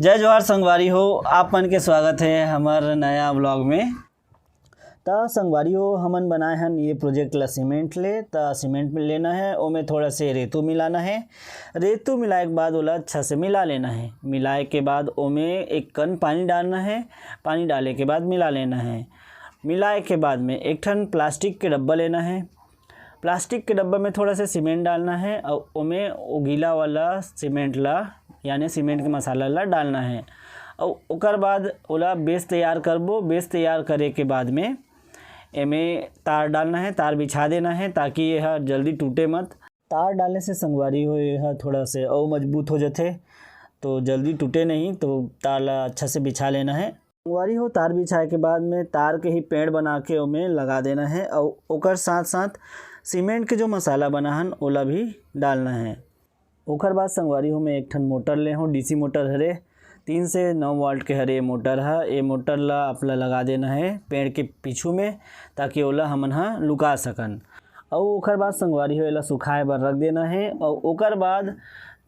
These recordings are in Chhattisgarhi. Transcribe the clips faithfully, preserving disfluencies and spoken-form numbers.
जय जोहार संगवारी हो, आप मन के स्वागत है हमर नया व्लॉग में। त संगवारी हो, हमन बनाए हन ये प्रोजेक्ट ला सीमेंट ले। त सीमेंट में लेना है, ओमे थोड़ा से रेतू मिलाना है। रेतू मिलाए के बाद ओला अच्छा से मिला लेना है। मिलाए के बाद ओमे एक कन पानी डालना है। पानी डाले के बाद मिला लेना है। मिलाए के बाद में एक ठन प्लास्टिक के डब्बा लेना है। प्लास्टिक के डब्बा में थोड़ा से सीमेंट डालना है और ओमे वो गीला वाला सीमेंट ला, यानी सीमेंट के मसाला ला डालना है। और ओकर बाद ओला बेस तैयार करबो। बेस तैयार करे के बाद में एमे तार डालना है, तार बिछा देना है, ताकि यह जल्दी टूटे मत। तार डालने से संगवारी हो, यह थोड़ा से और मजबूत हो जाते, तो जल्दी टूटे नहीं। तो तार ला अच्छा से बिछा लेना है। संगवारी हो, तार बिछाए के बाद में तार के ही पेड़ बना के ओमे लगा देना है और ओकर साथ साथ सीमेंट के जो मसाला बना हन, ओला भी डालना है। ओकर बाद संगवारी हो, मैं एक ठन मोटर ले हूँ, डीसी मोटर हरे, तीन से नौ वोल्ट के हरे मोटर ह। ये मोटर ला आप ला लगा देना है पेड़ के पीछू में, ताकि ओला हमन ह लुका सकन। और ओकर बाद संगवारी हो, एला सुखाए बर रख देना है और ओकर बाद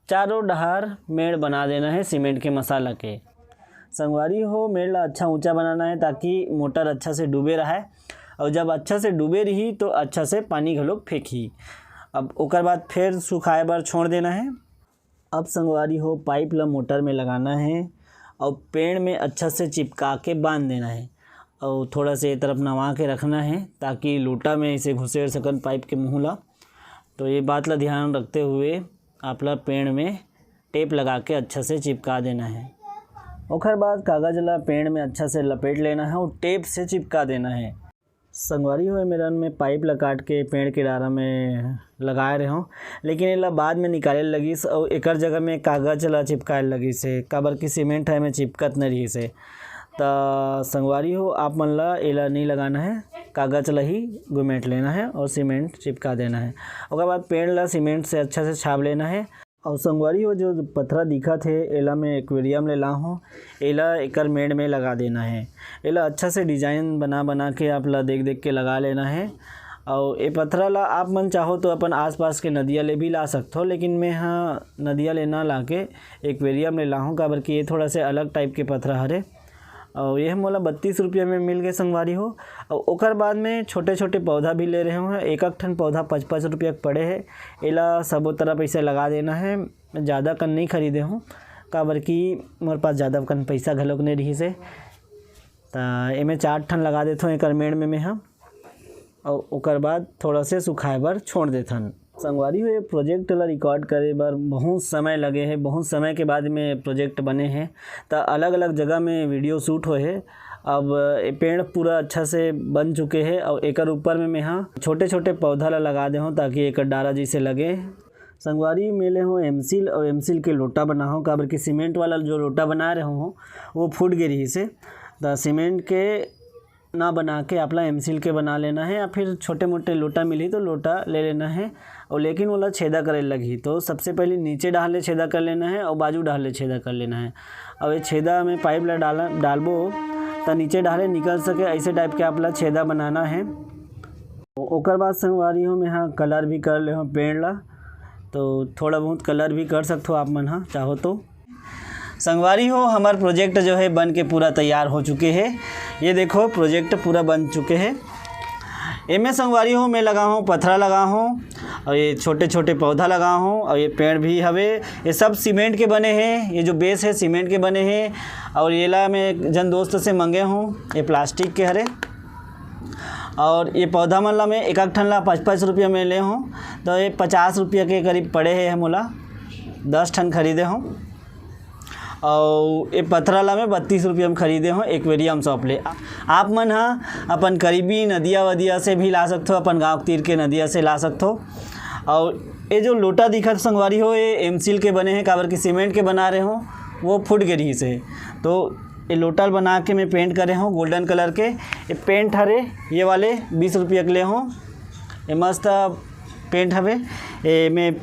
चारों डहार मेड़ बना देना है सीमेंट के मसाला के। संगवारी हो, मेड़ ला अच्छा ऊंचा बनाना है, ताकि मोटर अच्छा से डूबे रहे, और जब अच्छा से डूबे रही तो अच्छा से पानी घलोक फेंकही। अब ओकर बाद फिर सुखाए बर छोड़ देना है। अब संगवारी हो, पाइप ला मोटर में लगाना है और पेड़ में अच्छा से चिपका के बांध देना है और थोड़ा से ये तरफ नवा के रखना है, ताकि लोटा में इसे घुसेड़ सकन पाइप के मुंह ला। तो ये बात ला ध्यान रखते हुए आप ला पेड़ में टेप लगा के अच्छा से चिपका देना है। ओकर बाद कागज ला पेड़ में अच्छा से लपेट लेना है और टेप से चिपका देना है। संगवारी हो, मेरन में पाइप ला काट के पेड़ के डारा में लगाए रहे हूँ, लेकिन एला बाद में निकाले लगिस और एकर जगह में कागज ला चिपकाए लगिस है, काबर कि सीमेंट है में चिपकत नहीं रहिस है। त संगवारी हो, आप मन ला एला नहीं लगाना है, कागज ला ही गुमेट लेना है और सीमेंट चिपका देना है। ओकर बाद पेड़ ला सीमेंट से अच्छा से छाप लेना है। और संगवारी हो, जो पथरा दिखत हे, एला मैं एक्वेरियम ले लाहूँ, एला एकर मेड़ में लगा देना है। एला अच्छा से डिजाइन बना बना के आप ला देख देख के लगा लेना है। और ये पथरा ला आप मन चाहो तो अपन आसपास के नदिया ले भी ला सकथो, लेकिन मैं हाँ नदिया ले ना ला के एक्वेरियम ले लाहूँ, काबर कि ये थोड़ा से अलग टाइप के पथरा हरे। और ये मोला बत्तीस रुपया में मिल गए संगवारी हो। और ओकर बाद में छोटे छोटे पौधा भी ले रहे हूँ, एक एक ठन पौधा पाँच पाँच रुपया के पड़े है। एला सबो तरफ ऐसे लगा देना है। मैं ज़्यादा कन नहीं खरीदे हूँ, काबर कि मोर पास ज़्यादा कन पैसा घलोक नहीं रहिस हे। त एमे चार ठन लगा देथों एकर मेड़ में मैं ह, और ओकर बाद थोड़ा से सुखाए बर छोड़ देथन। संगवारी हो, ये प्रोजेक्ट ला रिकॉर्ड करे बर बहुत समय लगे है, बहुत समय के बाद में प्रोजेक्ट बने है। त अलग-अलग जगह में वीडियो शूट होए है। अब ये पेड़ पूरा अच्छा से बन चुके है और एकर ऊपर में मैं ह छोटे-छोटे पौधा ला लगा दे हूँ, ताकि एकर डारा जैसे लगे। संगवारी, मैं ले हूँ एमसील और एमसील के लोटा बना हूँ, काबर कि सीमेंट वाला जो लोटा बना रहे हूँ, वो फूट गए रहिस हे। त सीमेंट के ना बना के आप ला एमसील के बना लेना है, या फिर छोटे मोटे लोटा मिलही तो लोटा ले लेना है। और लेकिन ओला छेदा करे लगही, तो सबसे पहले नीचे डाहले छेदा कर लेना है और बाजू डाहले छेदा कर लेना है। और ये छेदा में पाइप ला डाला डालबो, त नीचे डाहले निकल सके, ऐसे टाइप के आप ला छेदा बनाना है। ओकर बाद संगवारी हो, मैं हाँ कलर भी कर ले हूँ पेड़ ला, तो थोड़ा बहुत कलर भी कर सकथो आप मन हा चाहो तो। संगवारी हो, हमार प्रोजेक्ट जो है बन के पूरा तैयार हो चुके है। ये देखो, प्रोजेक्ट पूरा बन चुके है। एमे संगवारी हो, मैं लगा हूँ पथरा लगा हूँ, और ये छोटे छोटे पौधा लगा हूँ, और ये पेड़ भी हवे। ये सब सीमेंट के बने हैं, ये जो बेस है सीमेंट के बने हैं। और ये ला मैं एक जन दोस्त से मंगे हूँ, ये प्लास्टिक के हरे। और ये पौधा मन ला मैं एक एक ठन ला पाँच पाँच रुपया में ले हूँ, तो ये पचास रुपया के करीब पड़े है मोला, दस ठन खरीदे हूँ। और ये पथरा ला मैं बत्तीस रुपया में खरीदे हूँ एक्वेरियम शॉप ले। आप मन हा अपन करीबी नदिया वदिया से भी ला सकथो, अपन गाँव तीर के नदिया से ला सकथो। और ये जो लोटा दिखत संगवारी हो, ये एमसील के बने हैं, काबर कि सीमेंट के बना रहे हो, वो फूट गए रहिस हे। तो ये लोटा बना के मैं पेंट करे हूँ गोल्डन कलर के। ये पेंट हरे, ये वाले बीस रुपया के ले हूँ। ये मस्त पेंट हवे। ये मैं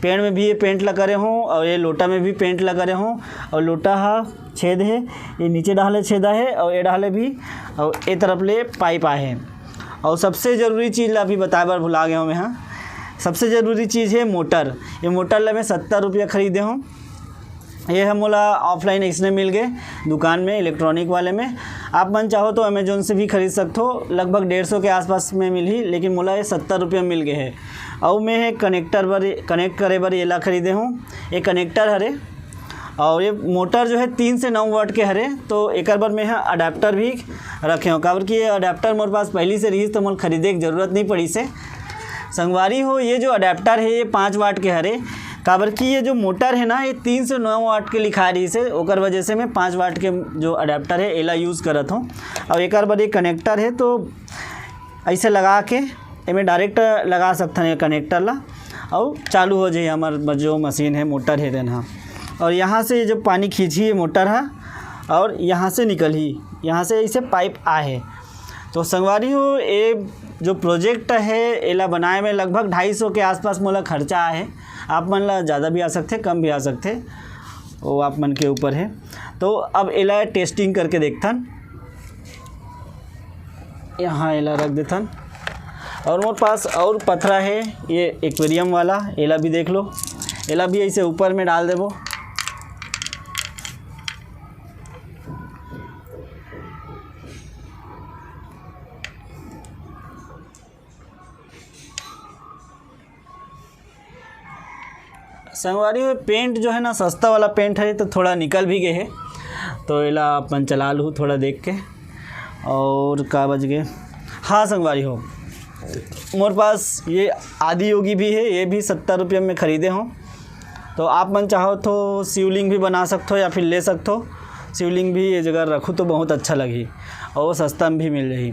पेड़ में भी ये पेंट ला करे हूँ और ये लोटा में भी पेंट ला करे हूँ। और लोटा हा छेद है, ये नीचे डाहले छेदा है और ये डाहले भी, और ये तरफ ले पाइप आए है। और सबसे ज़रूरी चीज़ ला अभी बताए बर भुला गया हूँ मैं, हाँ, सबसे ज़रूरी चीज़ है मोटर। ये मोटर ला मैं सत्तर रुपया खरीदे हूँ। ये ह मोला ऑफलाइन अइसने मिल गए दुकान में, इलेक्ट्रॉनिक वाले में। आप मन चाहो तो अमेजोन से भी खरीद सकथो, लगभग डेढ़ सौ के आसपास में मिलही, लेकिन मोला ये सत्तर रुपया मिल गए है। अउ मैं हे कनेक्टर बर, कनेक्ट करे बर एला खरीदे हूँ। ये कनेक्टर हरे, और ये मोटर जो है तीन से नौ वाट के हरे, तो एकर बर मैं ह अडेप्टर भी रखे हूँ, काबर कि ये अडेप्टर मोर पास पहली से रहिस, तो मोला खरीदे के जरूरत नहीं पड़िस हे। संगवारी हो, ये जो अडेप्टर है, ये पाँच वाट के हरे, काबर कि ये जो मोटर है ना, ये तीन से नौ वाट के लिखा रहिस हे, ओकर वजह से मैं पाँच वाट के जो अडेप्टर है, एला यूज़ करत हूँ। और एकर बर ये कनेक्टर है, तो ऐसे लगा के एमे डायरेक्ट लगा सकथन ये कनेक्टर ला, और चालू हो जाए हमार जो मशीन है, मोटर है तेन ह। और यहाँ से जो पानी खींची है मोटर है, और यहाँ से निकलही, यहाँ से ऐसे पाइप आए है। तो संगवारी हो, ये जो प्रोजेक्ट है, एला बनाए में लगभग ढाई सौ के आसपास मोला खर्चा आए है। आप मन ला ज़्यादा भी आ सकथे, कम भी आ सकथे, वो आप मन के ऊपर है। तो अब एला टेस्टिंग करके देखथन। यहाँ एला रख देथन। और मोर पास और पथरा है, ये एक्वेरियम वाला, एला भी देख लो। एला भी ऐसे ऊपर में डाल देबो। संगवारी हो, पेंट जो है ना, सस्ता वाला पेंट है, तो थोड़ा निकल भी गए है, तो एला अपन चला लूँ थोड़ा देख के। और का बच गए, हाँ संगवारी हो, मोर पास ये आदि योगी भी है, ये भी सत्तर रुपये में खरीदे हों। तो आप मन चाहो तो शिवलिंग भी बना सकते हो या फिर ले सकते हो। शिवलिंग भी ये जगह रखो तो बहुत अच्छा लगी और वो सस्ता में भी मिल जाही।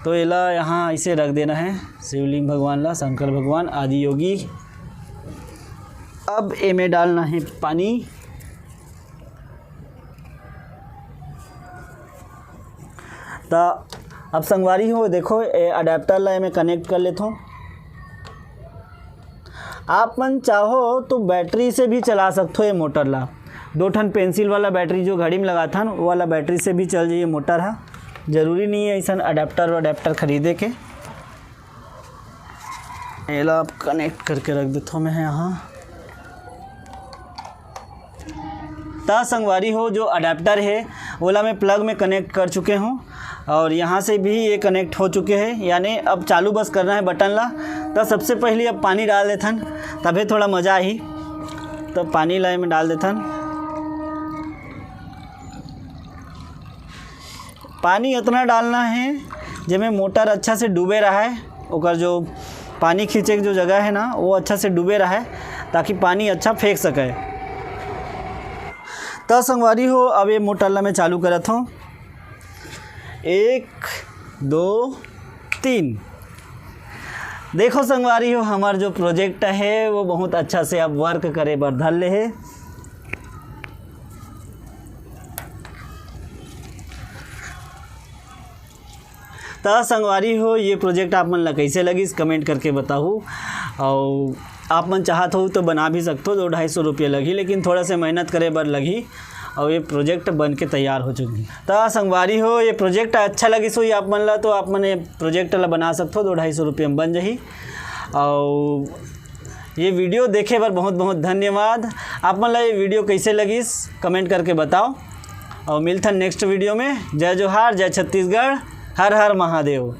तो एला यहाँ ऐसे रख देना है, शिवलिंग भगवान ला, शंकर भगवान, आदि योगी। अब एमे डालना है पानी। त अब संगवारी हो, देखो, ए अडेप्टर ला एमे कनेक्ट कर लेथों। आप मन चाहो तो बैटरी से भी चला सकथो ये मोटर ला। दो ठन पेंसिल वाला बैटरी जो घड़ी में लगाथन, वो वाला बैटरी से भी चल जाइए मोटर हा। जरूरी नहीं है ऐसन अडेप्टर वडेप्टर खरीदे के। एला कनेक्ट करके रख देथों मैं यहाँ। त संगवारी हो, जो अडेप्टर है, ओला मैं प्लग में कनेक्ट कर चुके हूँ और यहाँ से भी ये कनेक्ट हो चुके हैं, यानी अब चालू बस करना है बटन ला। त सबसे पहले अब पानी डाल देथन, तभे थोड़ा मज़ा आही। तो पानी ला एमे डाल देथन। पानी इतना डालना है जेमे मोटर अच्छा से डूबे रहे, ओकर जो पानी खींचे के जो जगह है ना, वो अच्छा से डूबे रहे, ताकि पानी अच्छा फेंक सके। त संगवारी हो, अब ये मोटर ला मैं चालू करत हूँ। एक, दो, तीन। देखो संगवारी हो, हमार जो प्रोजेक्ट है, वो बहुत अच्छा से अब वर्क करे बर धर ले है। त संगवारी हो, ये प्रोजेक्ट आप मन ला कैसे लगिस, कमेंट करके बताहू। और आप मन चाहत हो तो बना भी सकथो, दो ढाई सौ रुपये लगही, लेकिन थोड़ा से मेहनत करे बर लगही। और ये प्रोजेक्ट बन के तैयार हो चुकी। त संगवारी हो, ये प्रोजेक्ट अच्छा लगिस होही आप मन ला, तो आप मन ये प्रोजेक्ट ला बना सकथो, दो ढाई सौ रुपये में बन जाही। और ये वीडियो देखे बर बहुत बहुत धन्यवाद। आप मन ला ये वीडियो कैसे लगिस, कमेंट करके बताओ। और मिलथन नेक्स्ट वीडियो में। जय जोहार, जय छत्तीसगढ़, हर हर महादेव।